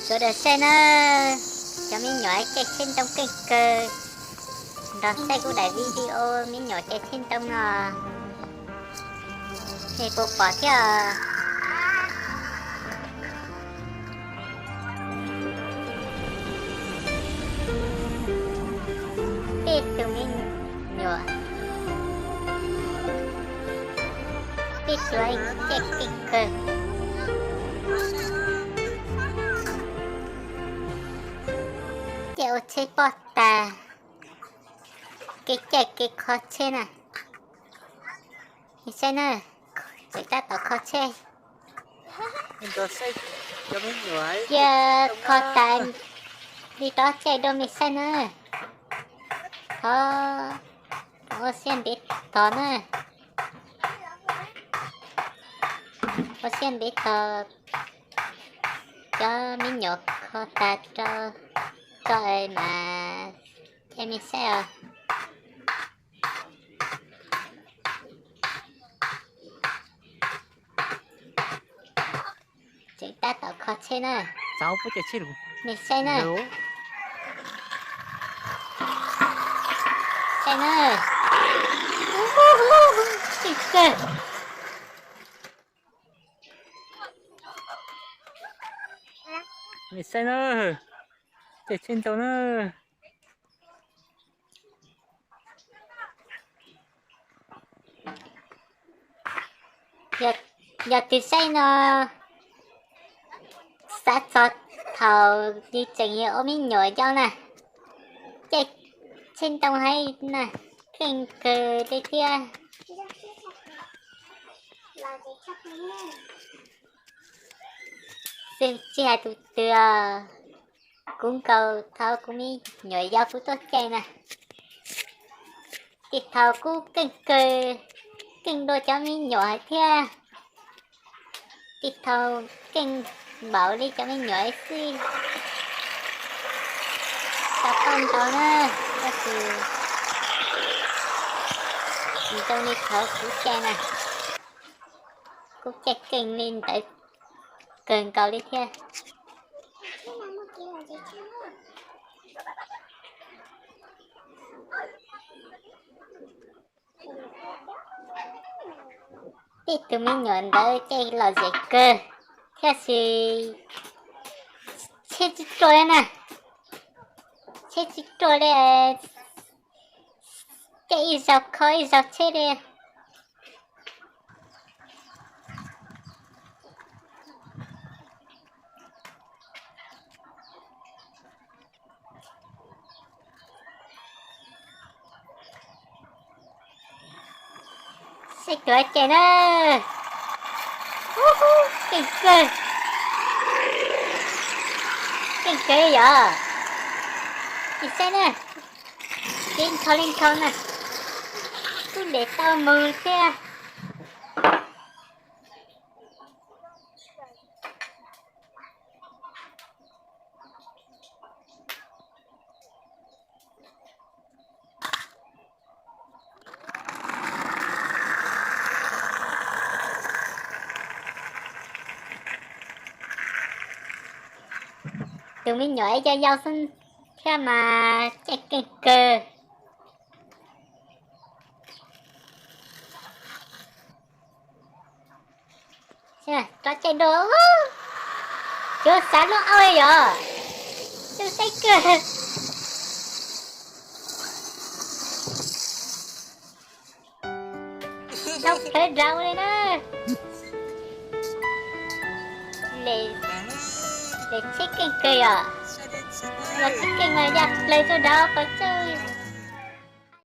Sawv daws saib na, cov me nyuam caij tsheb ntoo keej kawg. Nrog saib kuv daim video me nyuam caij tsheb ntoo no, nej puas pom thiab? Peb tug me nyuam, peb tug caij keej kawg, caij ua tsheb pob tag, kev caij kev kho tsheb na. Saib na, tseem tab tom kho tsheb. Cia kho tas li rov caij dua mej saib na. Thov ua siab ntev tos na. Ua siab ntev tos cov me nyuam kho tas rau tso mas caij mej saib os. Tseem tab tom kho tsheb na. Mej saib na. Saib na. Keej kawg. Mej saib na. Caij tsheb ntoo na. Yog tus saib no xav txog thaum nws tseem yog ua me nyuam yau na, caij tsheb ntoo heev na, keej kawg li thiab. Tsis hais tus twg, kuv nkaus thaum kuv me nyuam yau kuv tuaj caij na, tsis thaum kuj keej kawg, keej dua cov me nyuam hais thiab. Tsis thaum keej npaum li cov me nyuam xwb. Tau tau ntau na, tab sis tsis zoo li thaum kuv caij na, kuv caij keej li ntawd kawg nkaus li thiab. Tej tus me nyuam ntawd caij lom zem kawg, thiab sis tsheb tsis ruaj li na, tsheb tsis ruaj li, caij ib zaug kho ib zaug tsheb li. Saib tus caij na, keej kawg, keej kawg yom. Saib na, keej nkaus li nkaus na, kuj nres tau mus thiab. Tus me nyuam yau yau xwb thiab mas caij keej kawg. Rov caij dua, yuav xav lub aub yom, tu saib kawg. Dhau plawv nraud li na. Lem tsheb keej kawg yom, yog tsheb keej mas ya plaws rau nraud qhov txhia.